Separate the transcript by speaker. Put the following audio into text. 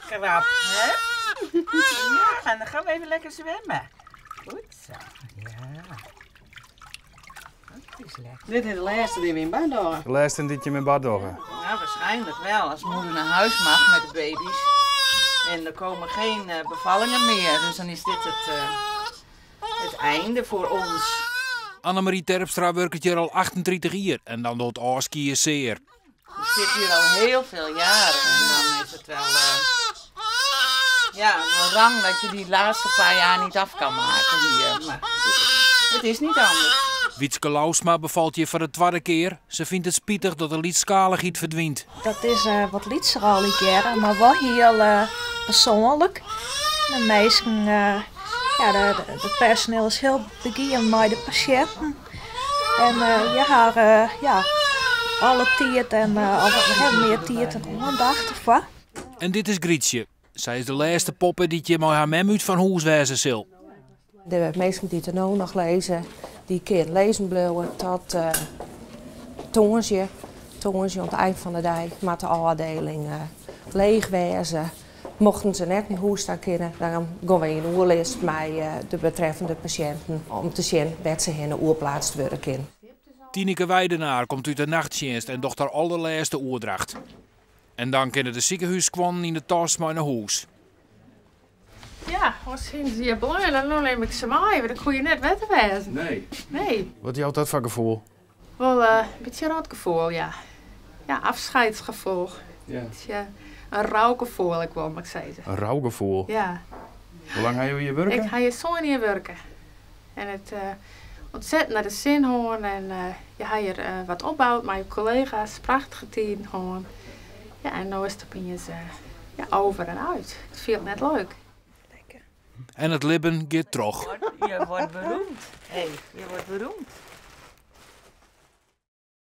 Speaker 1: Krap, hè? Ja, en dan gaan we even lekker zwemmen. Goed zo, ja. Dat is lekker.
Speaker 2: Dit is de lêste dy't we yn bad dogge.
Speaker 3: De lêste dy't jim yn bad dogge?
Speaker 1: Ja, waarschijnlijk wel. Als moeder naar huis mag met de baby's. En er komen geen bevallingen meer. Dus dan is dit het einde voor ons.
Speaker 4: Annemarie Terpstra wurket hjir al 38 jier en dan docht ôfskie sear.
Speaker 1: Ik zit hier al heel veel jaren en dan is het wel, ja, wel rang dat je die laatste paar jaar niet af kan maken hier. Maar het is niet anders.
Speaker 4: Wietske Lausma befalt hjir foar de twadde kear. Se fynt it spitich dat de lytsskalichheid ferdwynt.
Speaker 5: Dat is wat lytser allegearre, mar wol hiel persoanlik. De minsken, ja, de personeel is hiel begien mei de pasjinten. En je ha, ja, alle tiid en of mear tiid en oandacht derfoar.
Speaker 4: En dit is Grietsje. Sy is de lêste poppe dy't hjir mei har mem út fan hûs wêze sil.
Speaker 6: De minsken dy't der no noch lizze, dy kinne lizzen bliuwe tot tongersdei. Tongersdei oan it ein fan de dei moat de ôfdieling leech wêze. Mochten se net nei hûs ta kinne, dan gean we yn oerlis mei de betreffende pasjinten om te sjen wêr't se hinne oerpleatst wurde kin.
Speaker 4: Tineke Weidenaar komt út de nachttsjinst en docht har alderlêste oerdracht. En dan kinne de sikehússkuonnen yn de tas mei nei hûs.
Speaker 7: Ja, wat sind ze hier blij en dan neem ik ze mee, want ik koe je net wetter wezen.
Speaker 3: Nee.
Speaker 7: Nee.
Speaker 3: Wat jout dat foar gefoel?
Speaker 7: Wol in bytsje rotgefoel, ja. Ja, afscheidsgevoel. Bytsje in rougefoel, ik wol mar sizze.
Speaker 3: In rougefoel?
Speaker 7: Ja.
Speaker 3: Hoe lang ha jo hjir wurke?
Speaker 7: Ik ha hjir sân jier wurke. En it ontzettend nei de sin hân en je ha hjir wat opboud mei je kollega's, prachtige tiden hân. Ja, en no is it opiens, ja, over en uit. It fielt net leuk.
Speaker 4: En it libben giet troch.
Speaker 1: Je wordt beroemd. Hey, je wordt beroemd.